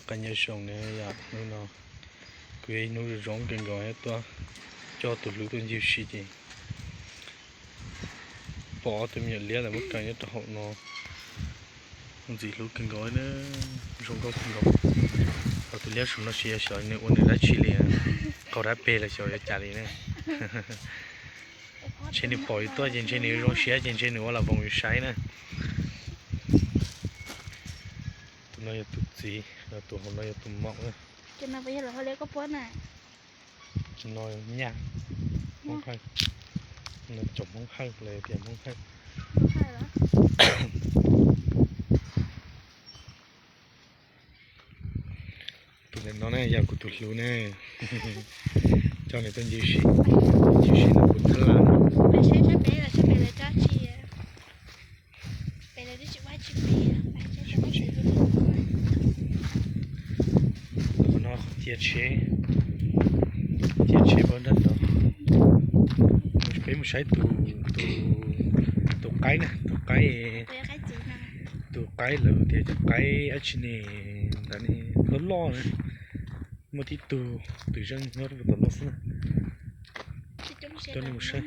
Qab nyob zoo na yom, hnub no kuj yog ib hnub zoo zoo kawg nkaus, tuaj coj tus hlub tuaj ncig ua si ces pom ob tug me nyuam liab lawv muab kaw nyob rau hauv no, ntxim hlub kawg nkaus na, zoo nkauj kawg nkaus. Ho tus liab saum no tsis yog xyov nws ua nws dab tsi li, qaug dab peg los xyov yuav cas li na. Ntshe nws pom yus tuaj ces ntshe nws zoo siab ces ntshe nws ua las voos yus saib na. Tus no yog tus txiv, tus hauv no yog tus maum na. Tus no nyaj Hmoob Hawj, no cov Hmoob Hawj los yog tias Hmoob Hawj. Tus ntawm no na yog kuv tus hlub na, coj nws tuaj ncig ua si, ncig ua si no kuv thab laj. Qhov no qhov cia tsheb, cia tsheb pab nrag no. Peb mus saib tus, tus qaib na, tus qaib, tus qaib lawv tias cov qaib dab tsi ne, ntawd ne, loj loj na. Muaj tib tug twm zeej nyob rau tom no xwb na. Coj nej mus saib.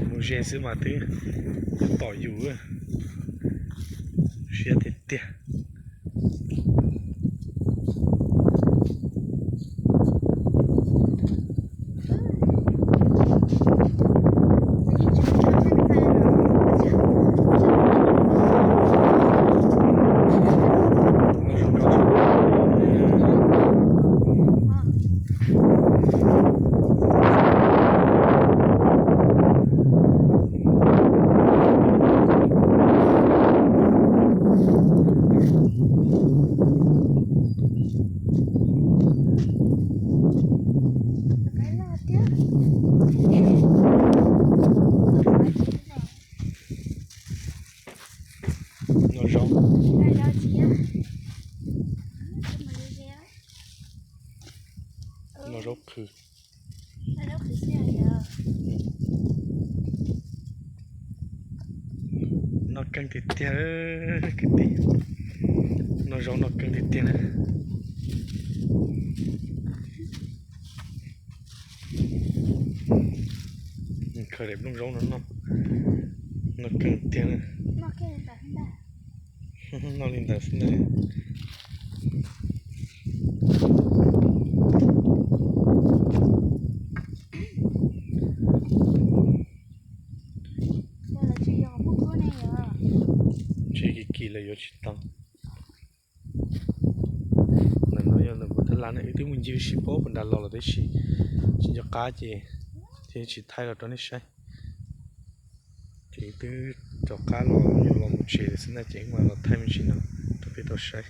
Mus ze xwb mas twb tom yus, siab tiag tiag. Noj zaub, noj zaub qhwv. Noj keej tiag tiag kwv tij, noj zaub noj keej tiag tiag na. Khaws daim nplooj zaub no noj, noj keej tiag na. Noj li ntawd xwb ntag. Ntshe kis kis lawv yuav tsis tau. Ntawm no yog ntawm kuv thab laj na, wb twb mus ncig ua si puag nram los lawm tab sis tsis nco qab ces thiaj tsis thaij los rau nej saib. Ces wb twb rov qab los, yuav los mus tsev xwb ntag ces wb mam los thaij me ntsis no rau peb tau saib.